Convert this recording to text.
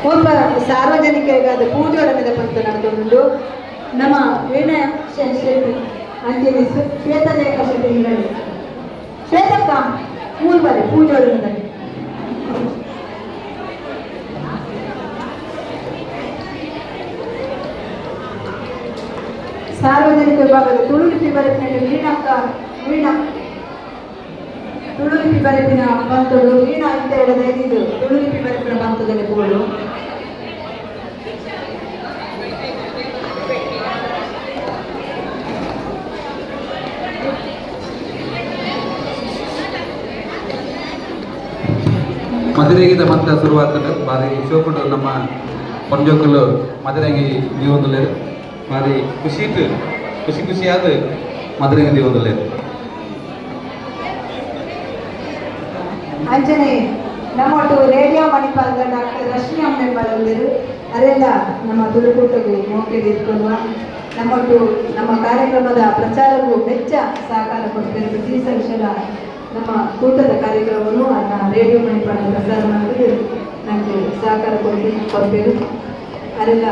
ಮುಲ್ಪ ಸಾರ್ವಜನಿಕರಿಗಾದ ಪೂಜೋಡನೆದ ಪಂತ ನಡತೊಂದುಂಡು. ನಮ್ಮ ವೀಣಾ ಶೆಟ್ಟಿ ಅಂಚನೆ ಶ್ವೇತ ಜಯಕ ಶೆಟ್ಟಿ ಹಿರಳಿ. ಶ್ವೇತಕ್ಕ, ಮೂರು ಬಾರಿ ಪೂಜೋಡನೆದ. ಸಾರ್ವಜನಿಕ ವಿಭಾಗದ ತುಳು ಲಿಪಿ ಬರೆಪಿನ ವೀಣಕ್ಕ, ವೀಣಾ ತುಳು ಲಿಪಿ ಬರೆಪಿನ ಪಂತೊಡು. ವೀಣಾ ಇಂತ ಎಡದ ಇದು ತುಳು ಲಿಪಿ ಬರೆಪಿನ ಪಂತದಲ್ಲಿ ಬೋಡು. ಮದಿರೆಗಿದ ಮಂತ ಶುರುವಾತಂಡ್. ಬಾರಿ ಶೋಕುಡು ನಮ್ಮ ಪೊಂಜೋಕುಲು ಮದಿರೆಂಗಿ ದೀವೊಂದುಲ್ಲೆರ್. ಬಾರಿ ಖುಷಿಟ್, ಖುಷಿ ಖುಷಿಯಾದ ಮದಿರೆಂಗಿ ದೀವೊಂದುಲ್ಲೆರ್. ಅಂಚನೆ ನಮ್ಮೊಟ್ಟು ರೇಡಿಯೋ ಮಣಿಪಾಲದ ಡಾಕ್ಟರ್ ರಶ್ಮಿ ಅಮ್ಮೆಂಬಳಂದಿರು. ಅರೆಲ್ಲ ನಮ್ಮ ತುಳುಕೂಟಗು ಮೋಕೆ ಇಟ್ಕೊಳ್ಳುವ ನಮ್ಮೊಟ್ಟು ನಮ್ಮ ಕಾರ್ಯಕ್ರಮದ ಪ್ರಚಾರಕ್ಕೂ ಮೆಚ್ಚ ಸಹಕಾರ ಕೊಡ್ತಾರೆ. ಪ್ರತಿ ಸಂಶದ ನಮ್ಮ ಕೂಟದ ಕಾರ್ಯಕ್ರಮವನ್ನು ಅನ್ನ ರೇಡಿಯೋ ಮಣಿಪಾಲ ಪ್ರಸಾರ ಮಾಡಿದ್ರೆ ನಮಗೆ ಸಹಕಾರ ಕೊಡ್ಬೇಕು. ಅರೆಲ್ಲ.